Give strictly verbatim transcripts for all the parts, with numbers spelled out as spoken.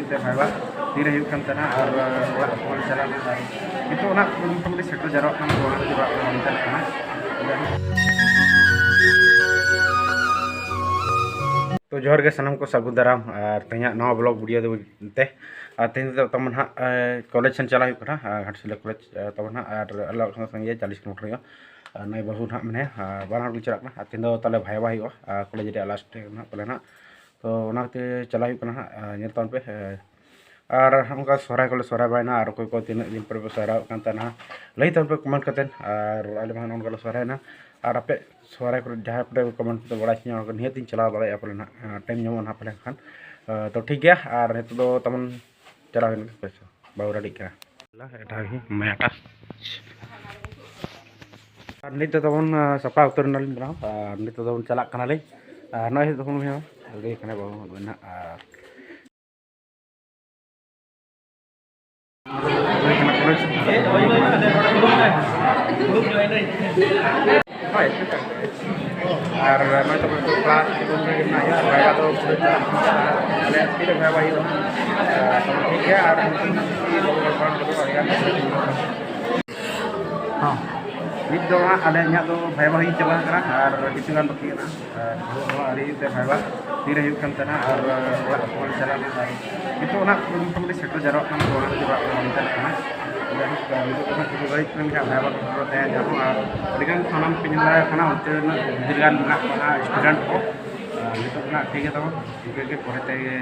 ᱛᱮ ᱵᱷᱟᱭᱵᱟ ᱛᱤᱨᱮ ᱦᱩᱭᱩᱜ ᱠᱟᱱ ᱛᱟᱦᱮᱱᱟ ᱟᱨ ᱚᱲᱟᱜ ᱠᱚ ᱥᱮᱴᱮᱨ ᱡᱟᱣᱨᱟᱜ ᱠᱟᱱᱟ᱾ ᱚᱱᱟ ᱠᱷᱟᱹᱛᱤᱨ ᱚᱲᱟᱜ ᱠᱚ ᱵᱟᱝ ᱪᱟᱞᱟᱜ ᱠᱟᱱᱟ᱾ ᱛᱚ ᱡᱚᱦᱟᱨ ᱜᱮ ᱥᱟᱱᱟᱢ ᱠᱚ, ᱥᱟᱹᱜᱩᱱ ᱫᱟᱨᱟᱢ ᱟᱨ ᱛᱮᱦᱮᱧᱟᱜ ᱱᱟᱣᱟ ᱵᱞᱚᱜ ᱵᱷᱤᱰᱤᱭᱳ ᱫᱚ ᱛᱮ᱾ ᱟᱨ ᱛᱮᱦᱮᱧ ᱫᱚ ᱛᱟᱵᱚᱱ ᱦᱟᱸᱜ ᱠᱚᱞᱮᱡᱽ ᱥᱮᱱ ᱪᱟᱞᱟᱜ ᱦᱩᱭᱩᱜ ᱠᱟᱱᱟ, ᱜᱷᱟᱴᱥᱤᱞᱟᱹ ᱠᱚᱞᱮᱡᱽ ᱛᱟᱵᱚᱱ ᱦᱟᱸᱜ, ᱟᱨ ᱟᱞᱮ ᱚᱲᱟᱜ ᱠᱷᱚᱱ ᱥᱟᱺᱜᱤᱧ ᱜᱮᱭᱟ, ᱪᱟᱞᱤᱥ ᱠᱤᱞᱳᱢᱤᱴᱟᱨ ᱦᱩᱭᱩᱜᱼᱟ᱾ ᱟᱨ ᱱᱚᱜᱼᱚᱭ ᱵᱟᱹᱦᱩ ᱱᱟᱦᱟᱜ ᱢᱮᱱᱟᱭᱟ, ᱟᱨ ᱵᱟᱱᱟ ᱦᱚᱲ ᱜᱮ ᱪᱟᱞᱟᱜ ᱠᱟᱱᱟ᱾ ᱟᱨ ᱛᱮᱦᱮᱧ ᱫᱚ ᱛᱟᱦᱞᱮ ᱵᱷᱟᱭᱵᱟ ᱦᱩᱭᱩᱜᱼᱟ ᱠᱚᱞᱮᱡᱽ ᱨᱮᱭᱟᱜ ᱞᱟᱥᱴ ᱰᱮ ᱱᱟᱦᱟᱜ ᱯᱟᱞᱮ ᱱᱟᱦᱟᱜ᱾ ᱛᱚ ᱚᱱᱟ ᱠᱷᱟᱹᱛᱤᱨ ᱪᱟᱞᱟᱜ ᱦᱩᱭᱩᱜ ᱠᱟᱱᱟ ᱦᱟᱸᱜ, ᱧᱮᱞ ᱛᱟᱵᱚᱱ ᱯᱮ᱾ ᱟᱨ ᱚᱱᱠᱟ ᱥᱚᱦᱨᱟᱭ ᱠᱚᱞᱮ ᱥᱚᱦᱨᱟᱭ ᱵᱟᱲᱟᱭᱮᱱᱟ, ᱟᱨ ᱚᱠᱚᱭ ᱠᱚ ᱛᱤᱱᱟᱹᱜ ᱫᱤᱱ ᱯᱚᱨᱮ ᱯᱮ ᱥᱚᱦᱨᱟᱭᱚᱜ ᱠᱟᱱ ᱛᱟᱦᱮᱱᱟ, ᱞᱟᱹᱭ ᱛᱟᱵᱚᱱ ᱯᱮ ᱠᱚᱢᱮᱱᱴ ᱠᱟᱛᱮᱫ᱾ ᱟᱨ ᱟᱞᱮ ᱢᱟ ᱱᱚᱜᱼᱚ ᱱᱚᱝᱠᱟ ᱞᱮ ᱥᱚᱦᱨᱟᱭᱮᱱᱟ, ᱟᱨ ᱟᱯᱮ ᱥᱚᱦᱨᱟᱭ ᱠᱚᱨᱮ ᱡᱟᱦᱟᱸᱭ ᱠᱚᱨᱮ ᱠᱚᱢᱮᱱᱴ ᱠᱟᱛᱮ ᱵᱟᱲᱟᱭ ᱦᱚᱪᱚᱧᱟ, ᱚᱱᱟ ᱠᱚ ᱱᱤᱦᱟᱹᱛ ᱤᱧ ᱪᱟᱞᱟᱣ ᱫᱟᱲᱮᱭᱟᱜᱼᱟ ᱯᱟᱞᱮ ᱱᱟᱦᱟᱜ, ᱴᱟᱭᱤᱢ ᱧᱟᱢᱚᱜᱼᱟ ᱱᱟᱦᱟᱜ ᱯᱟᱞᱮ ᱠᱷᱟᱱ᱾ ᱛᱚ ᱴᱷᱤᱠ ᱜᱮᱭᱟ, ᱟᱨ ᱱᱤᱛᱚᱜ ᱫᱚ ᱛᱟᱵᱚᱱ ᱪᱟᱞᱟᱣ ᱦᱩᱭ ᱞᱮᱱ ᱜᱮ, ᱵᱟᱹᱦᱩ ᱨᱮᱰᱤᱜ ᱠᱟᱱᱟ᱾ ᱮᱴᱟᱜ ᱜᱮ ᱢᱮᱴᱟ᱾ ᱟᱨ ᱱᱤᱛ ᱫᱚ ᱛᱟᱵᱚᱱ, ᱟᱸ, ᱥᱟᱯᱲᱟᱣ ᱩᱛᱟᱹᱨ ᱮᱱᱟᱞᱤᱧ ᱵᱮᱱᱟᱣ, ᱟᱨ ᱱᱤᱛᱚᱜ ᱫᱚᱵᱚᱱ ᱪᱟᱞᱟᱜ ᱠᱟᱱᱟᱞᱤᱧ᱾ ᱟᱨ ᱱᱚᱜᱼᱚᱭ ᱛᱟᱵᱚᱱ ᱦᱩᱭᱩᱜᱼᱟ, ᱨᱮᱰᱤ ᱠᱟᱱᱟ ᱵᱟᱹᱵᱩ ᱱᱚᱜᱼᱚᱭ ᱱᱟᱦᱟᱜ᱾ ᱟᱨ ᱦᱳᱭ᱾ ᱟᱨ ᱱᱚᱜᱼᱚᱭ ᱛᱟᱵᱚᱱ ᱠᱞᱟᱥ ᱨᱩᱢ ᱨᱮᱜᱮ ᱢᱮᱱᱟᱜ ᱞᱮᱭᱟ, ᱵᱷᱟᱭᱵᱟ ᱫᱚ ᱯᱩᱨᱟᱹ ᱪᱟᱞᱟᱜ ᱠᱟᱱᱟ᱾ ᱟᱞᱮᱭᱟᱜ ᱥᱯᱤᱰ ᱨᱮ ᱵᱷᱟᱭᱵᱟ ᱦᱩᱭᱩᱜᱼᱟ᱾ ᱟᱨ ᱛᱟᱵᱚᱱ ᱴᱷᱤᱠ ᱜᱮᱭᱟ, ᱟᱨ ᱱᱤᱛᱚᱜ ᱫᱚ ᱟᱹᱰᱤ ᱜᱟᱱ ᱦᱚᱸ᱾ ᱱᱤᱛ ᱫᱚ ᱦᱟᱸᱜ ᱟᱞᱮ, ᱤᱧᱟᱹᱜ ᱫᱚ ᱵᱷᱟᱭᱵᱟ ᱦᱩᱭ ᱪᱟᱵᱟ ᱟᱠᱟᱱᱟ ᱟᱨ ᱠᱤᱪᱷᱩ ᱜᱟᱱ ᱵᱟᱹᱠᱤ ᱢᱮᱱᱟᱜᱼᱟ᱾ ᱟᱨ ᱱᱤᱛᱚᱜ ᱫᱚ ᱦᱟᱸᱜ ᱟᱹᱰᱤ ᱛᱮ ᱵᱷᱟᱭᱵᱟ ᱛᱤᱨᱮ ᱦᱩᱭᱩᱜ ᱠᱟᱱ ᱛᱟᱦᱮᱱᱟ ᱟᱨ ᱚᱲᱟᱜ ᱠᱚ ᱪᱟᱞᱟᱜ ᱠᱟᱱᱟ᱾ ᱟᱨ ᱱᱤᱛᱚᱜ ᱚᱱᱟ ᱢᱚᱴᱟᱢᱩᱴᱤ ᱥᱮᱴᱮᱨ ᱡᱟᱣᱨᱟᱜ ᱠᱟᱱᱟ, ᱛᱚ ᱚᱱᱟ ᱠᱷᱟᱹᱛᱤᱨ ᱚᱲᱟᱜ ᱠᱚ ᱵᱟᱝ ᱪᱟᱞᱟᱜ ᱠᱟᱱᱟ᱾ ᱡᱟᱭᱦᱳᱠ, ᱱᱤᱛᱚᱜ ᱫᱚ ᱦᱟᱸᱜ ᱠᱤᱪᱷᱩ ᱜᱷᱟᱹᱲᱤᱡ ᱠᱷᱟᱱ ᱜᱮ ᱦᱟᱸᱜ ᱵᱷᱟᱭᱵᱟ ᱠᱚ ᱥᱮᱴᱮᱨᱚᱜ ᱛᱟᱦᱮᱸ ᱧᱟᱢᱚᱜᱼᱟ᱾ ᱟᱨ ᱟᱹᱰᱤ ᱜᱟᱱ ᱥᱟᱱᱟᱢ ᱯᱮ ᱧᱮᱞ ᱫᱟᱲᱮᱭᱟᱜ ᱠᱟᱱᱟ, ᱚᱱᱛᱮ ᱨᱮᱱᱟᱜ ᱰᱷᱮᱨ ᱜᱟᱱ ᱢᱮᱱᱟᱜ ᱠᱚᱣᱟ ᱦᱟᱸᱜ ᱥᱴᱩᱰᱮᱱᱴ ᱠᱚ᱾ ᱟᱨ ᱱᱤᱛᱚᱜ ᱫᱚ ᱦᱟᱸᱜ ᱴᱷᱤᱠ ᱜᱮ ᱛᱟᱵᱚᱱ, ᱤᱱᱠᱟᱹ ᱜᱮ ᱯᱚᱨᱮ ᱛᱮᱜᱮ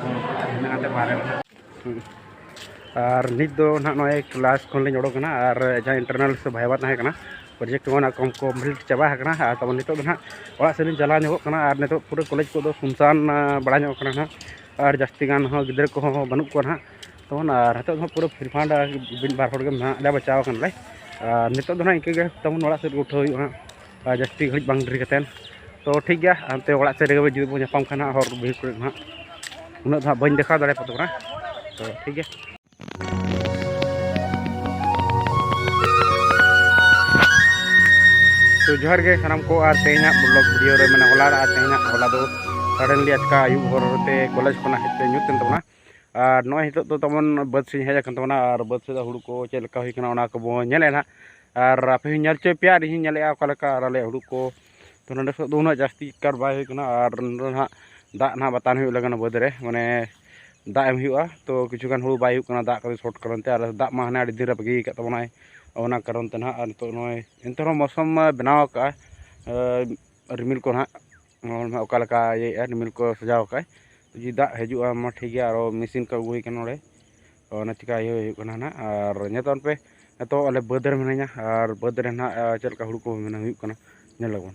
ᱵᱚᱱ ᱢᱮᱱᱟᱜ ᱛᱮ ᱵᱟᱦᱨᱮ ᱨᱮ᱾ ᱦᱩᱸ᱾ ᱟᱨ ᱱᱤᱛ ᱫᱚ ᱱᱟᱦᱟᱜ ᱱᱚᱜᱼᱚᱭ ᱠᱞᱟᱥ ᱠᱷᱚᱱ ᱞᱤᱧ ᱚᱰᱚᱠ ᱮᱱᱟ, ᱟᱨ ᱡᱟᱦᱟᱸ ᱤᱱᱴᱟᱨᱱᱟᱞ ᱥᱮ ᱵᱷᱟᱭᱵᱟ ᱛᱟᱦᱮᱸ ᱠᱟᱱᱟ, ᱯᱨᱚᱡᱮᱠᱴ ᱠᱚ ᱚᱱᱟ ᱠᱚᱢ ᱠᱚᱢᱯᱞᱤᱴ ᱪᱟᱵᱟ ᱟᱠᱟᱱᱟ᱾ ᱟᱨ ᱛᱟᱨᱯᱚᱨ ᱱᱤᱛᱚᱜ ᱫᱚ ᱱᱟᱦᱟᱜ ᱚᱲᱟᱜ ᱥᱮᱫ ᱞᱤᱧ ᱪᱟᱞᱟᱣ ᱧᱚᱜᱚᱜ ᱠᱟᱱᱟ᱾ ᱟᱨ ᱱᱤᱛᱚᱜ ᱯᱩᱨᱟᱹ ᱠᱚᱞᱮᱡᱽ ᱠᱚᱫᱚ ᱥᱩᱱᱥᱟᱱ, ᱟ, ᱵᱟᱲᱟ ᱧᱚᱜ ᱠᱟᱱᱟ ᱱᱟᱦᱟᱜ, ᱟᱨ ᱡᱟᱹᱥᱛᱤ ᱜᱟᱱ ᱦᱚᱸ ᱜᱤᱫᱽᱨᱟᱹ ᱠᱚᱦᱚᱸ ᱵᱟᱹᱱᱩᱜ ᱠᱚᱣᱟ ᱱᱟᱦᱟᱜ ᱛᱟᱵᱚᱱ᱾ ᱟᱨ ᱱᱤᱛᱚᱜ ᱫᱚ ᱦᱟᱸᱜ ᱯᱩᱨᱟᱹ ᱯᱷᱤᱨ ᱯᱷᱟᱸᱰ ᱢᱤᱫ ᱵᱟᱨ ᱦᱚᱲ ᱜᱮ ᱢᱮᱱᱟᱜ ᱞᱮᱭᱟ, ᱵᱟᱪᱟᱣ ᱟᱠᱟᱱᱟᱞᱮ᱾ ᱟᱨ ᱱᱤᱛᱚᱜ ᱫᱚ ᱱᱟᱦᱟᱜ ᱤᱱᱠᱟᱹ ᱜᱮ ᱛᱟᱵᱚᱱ, ᱚᱲᱟᱜ ᱥᱮᱫ ᱜᱮ ᱩᱴᱷᱟᱹᱣ ᱦᱩᱭᱩᱜᱼᱟ ᱱᱟᱦᱟᱜ᱾ ᱟᱨ ᱡᱟᱹᱥᱛᱤ ᱜᱷᱟᱹᱲᱤᱡ ᱵᱟᱝ ᱰᱮᱨᱤ ᱠᱟᱛᱮᱫ᱾ ᱛᱚ ᱴᱷᱤᱠ ᱜᱮᱭᱟ, ᱦᱟᱱᱛᱮ ᱚᱲᱟᱜ ᱥᱮᱫ ᱨᱮᱜᱮ ᱡᱩᱫᱤ ᱵᱚᱱ ᱧᱟᱯᱟᱢ ᱠᱷᱟᱱ ᱦᱟᱸᱜ ᱦᱚᱨ ᱵᱤᱨ ᱠᱚᱨᱮ ᱦᱟᱸᱜ, ᱩᱱᱟᱹᱜ ᱫᱚ ᱦᱟᱸᱜ ᱵᱟᱹᱧ ᱫᱮᱠᱷᱟᱣ ᱫᱟᱲᱮᱭᱟᱯᱮ ᱛᱟᱵᱚᱱᱟ᱾ ᱛᱚ ᱴᱷᱤᱠ ᱜᱮᱭᱟ᱾ ᱛᱚ ᱡᱚᱦᱟᱨ ᱜᱮ ᱥᱟᱱᱟᱢ ᱠᱚ, ᱟᱨ ᱛᱮᱦᱮᱧᱟᱜ ᱵᱞᱚᱜ ᱵᱷᱤᱰᱤᱭᱳ ᱨᱮ, ᱢᱟᱱᱮ ᱦᱚᱞᱟ ᱟᱨ ᱛᱮᱦᱮᱧᱟᱜ, ᱦᱚᱞᱟ ᱫᱚ ᱥᱟᱰᱮᱱᱞᱤ ᱟᱪᱠᱟ ᱟᱹᱭᱩᱵ ᱦᱚᱨ ᱛᱮ ᱠᱚᱞᱮᱡᱽ ᱠᱷᱚᱱᱟᱜ ᱦᱮᱡ ᱛᱮ ᱧᱩᱛ ᱮᱱ ᱛᱟᱵᱚᱱᱟ᱾ ᱟᱨ ᱱᱚᱜᱼᱚᱭ ᱱᱤᱛᱚᱜ ᱫᱚ ᱛᱟᱵᱚᱱ ᱵᱟᱹᱫᱽ ᱥᱮᱫ ᱤᱧ ᱦᱮᱡ ᱟᱠᱟᱱ ᱛᱟᱵᱚᱱᱟ, ᱟᱨ ᱵᱟᱹᱫᱽ ᱥᱮᱫ ᱦᱩᱲᱩ ᱠᱚ ᱪᱮᱫ ᱞᱮᱠᱟ ᱦᱩᱭ ᱠᱟᱱᱟ ᱚᱱᱟ ᱠᱚᱵᱚᱱ ᱧᱮᱞᱮᱫᱼᱟ ᱱᱟᱦᱟᱜ᱾ ᱟᱨ ᱟᱯᱮ ᱦᱚᱸᱧ ᱧᱮᱞ ᱦᱚᱪᱚᱭ ᱯᱮᱭᱟ, ᱟᱨ ᱤᱧ ᱦᱚᱸᱧ ᱧᱮᱞᱮᱫᱼᱟ ᱚᱠᱟ ᱞᱮᱠᱟ ᱟᱨ ᱟᱞᱮᱭᱟᱜ ᱦᱩᱲᱩ ᱠᱚ᱾ ᱛᱚ ᱱᱚᱸᱰᱮ ᱥᱮᱫ ᱫᱚ ᱩᱱᱟᱹᱜ ᱡᱟᱹᱥᱛᱤ ᱮᱠᱟᱞ ᱵᱟᱭ ᱦᱩᱭ ᱠᱟᱱᱟ, ᱟᱨ ᱱᱚᱸᱰᱮ ᱱᱟᱦᱟᱜ ᱫᱟᱜ ᱱᱟᱦᱟᱜ ᱵᱟᱛᱟᱱ ᱦᱩᱭᱩᱜ ᱞᱟᱹᱜᱤᱫ ᱵᱟᱹᱫᱽ ᱨᱮ, ᱢᱟᱱᱮ ᱫᱟᱜ ᱮᱢ ᱦᱩᱭᱩᱜᱼᱟ᱾ ᱛᱚ ᱠᱤᱪᱷᱩ ᱜᱟᱱ ᱦᱩᱲᱩ ᱵᱟᱭ ᱦᱩᱭᱩᱜ ᱠᱟᱱᱟ ᱫᱟᱜ ᱠᱟᱛᱮ ᱥᱚᱨᱴ ᱠᱟᱨᱚᱱ ᱛᱮ, ᱟᱨ ᱫᱟᱜ ᱢᱟ ᱦᱟᱱᱮ ᱟᱹᱰᱤ ᱫᱤᱱ ᱨᱮ ᱵᱟᱹᱜᱤ ᱟᱠᱟᱫ ᱛᱟᱵᱚᱱᱟᱭ, ᱚᱱᱟ ᱠᱟᱨᱚᱱ ᱛᱮ ᱱᱟᱦᱟᱜ᱾ ᱟᱨ ᱱᱤᱛᱚᱜ ᱱᱚᱜᱼᱚᱭ ᱮᱱᱛᱮ ᱨᱮᱦᱚᱸ ᱢᱳᱥᱚᱢ ᱢᱟ ᱵᱮᱱᱟᱣ ᱟᱠᱟᱫᱼᱟ, ᱨᱤᱢᱤᱞ ᱠᱚ ᱱᱟᱦᱟᱜ ᱱᱚᱜᱼᱚᱭ ᱱᱟᱦᱟᱜ ᱚᱠᱟ ᱞᱮᱠᱟ ᱤᱭᱟᱹᱭᱮᱫᱼᱟ, ᱨᱤᱢᱤᱞ ᱠᱚ ᱥᱟᱡᱟᱣ ᱟᱠᱟᱫᱼᱟᱭ᱾ ᱡᱩᱫᱤ ᱫᱟᱜ ᱦᱤᱡᱩᱜᱼᱟ ᱢᱟ ᱴᱷᱤᱠ ᱜᱮᱭᱟ, ᱟᱨᱚ ᱢᱮᱥᱤᱱ ᱠᱚ ᱟᱹᱜᱩ ᱦᱩᱭ ᱠᱟᱱᱟ ᱱᱚᱰᱮ, ᱚᱱᱟ ᱪᱤᱠᱟ ᱤᱭᱟᱹ ᱦᱩᱭᱩᱜ ᱠᱟᱱᱟ ᱱᱟᱦᱟᱜ᱾ ᱟᱨ ᱧᱮᱞ ᱛᱟᱵᱚᱱ ᱯᱮ, ᱱᱤᱛᱚᱜ ᱟᱞᱮ ᱵᱟᱹᱫᱽ ᱨᱮ ᱢᱤᱱᱟᱹᱧᱟ, ᱟᱨ ᱵᱟᱹᱫᱽ ᱨᱮ ᱱᱟᱦᱟᱜ ᱪᱮᱫ ᱞᱮᱠᱟ ᱦᱩᱲᱩ ᱠᱚ ᱢᱮᱱᱟ ᱦᱩᱭᱩᱜ ᱠᱟᱱᱟ, ᱧᱮᱞ ᱟᱵᱚᱱ᱾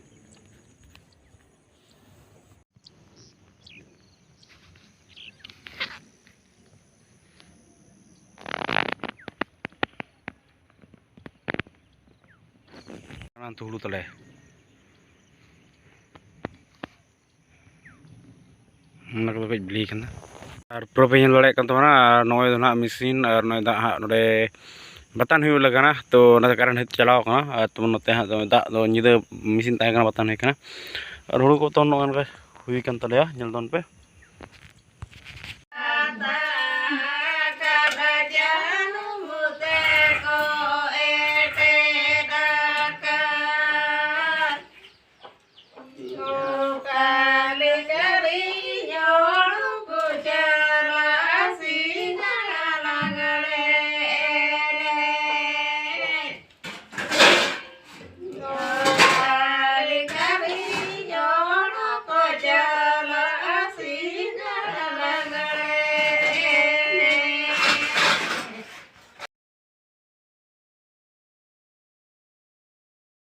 ᱚᱱᱟ ᱛᱚ ᱦᱩᱲᱩ ᱛᱟᱞᱮ᱾ ᱚᱱᱟ ᱠᱚᱫᱚ ᱠᱟᱹᱡ ᱵᱤᱞᱤ ᱠᱟᱱᱟ᱾ ᱟᱨ ᱯᱩᱨᱟᱹ ᱯᱮ ᱧᱮᱞ ᱫᱟᱲᱮᱭᱟᱜ ᱠᱟᱱ ᱛᱟᱵᱚᱱᱟ᱾ ᱟᱨ ᱱᱚᱜᱼᱚᱭ ᱫᱚ ᱱᱟᱦᱟᱜ ᱢᱮᱥᱤᱱ, ᱟᱨ ᱱᱚᱜᱼᱚᱭ ᱫᱟᱜ ᱦᱟᱸᱜ ᱱᱚᱰᱮ ᱵᱟᱛᱟᱱ ᱦᱩᱭᱩᱜ ᱞᱟᱜᱟᱜ ᱠᱟᱱᱟ, ᱛᱚ ᱚᱱᱟᱛᱮ ᱠᱟᱨᱮᱱᱴ ᱦᱮᱡ ᱪᱟᱞᱟᱣ ᱠᱟᱱᱟ᱾ ᱟᱨ ᱛᱚ ᱱᱚᱛᱮ ᱦᱟᱸᱜ ᱫᱚ ᱫᱟᱜ ᱫᱚ ᱧᱤᱫᱟᱹ ᱢᱮᱥᱤᱱ ᱛᱟᱦᱮᱸ ᱠᱟᱱᱟ, ᱵᱟᱛᱟᱱ ᱦᱩᱭ ᱠᱟᱱᱟ᱾ ᱟᱨ ᱦᱩᱲᱩ ᱠᱚ ᱛᱚ ᱱᱚᱜᱼᱚᱭ ᱱᱚᱝᱠᱟ ᱦᱩᱭ ᱠᱟᱱ ᱛᱟᱞᱮᱭᱟ, ᱧᱮᱞ ᱛᱟᱵᱚᱱ ᱯᱮ᱾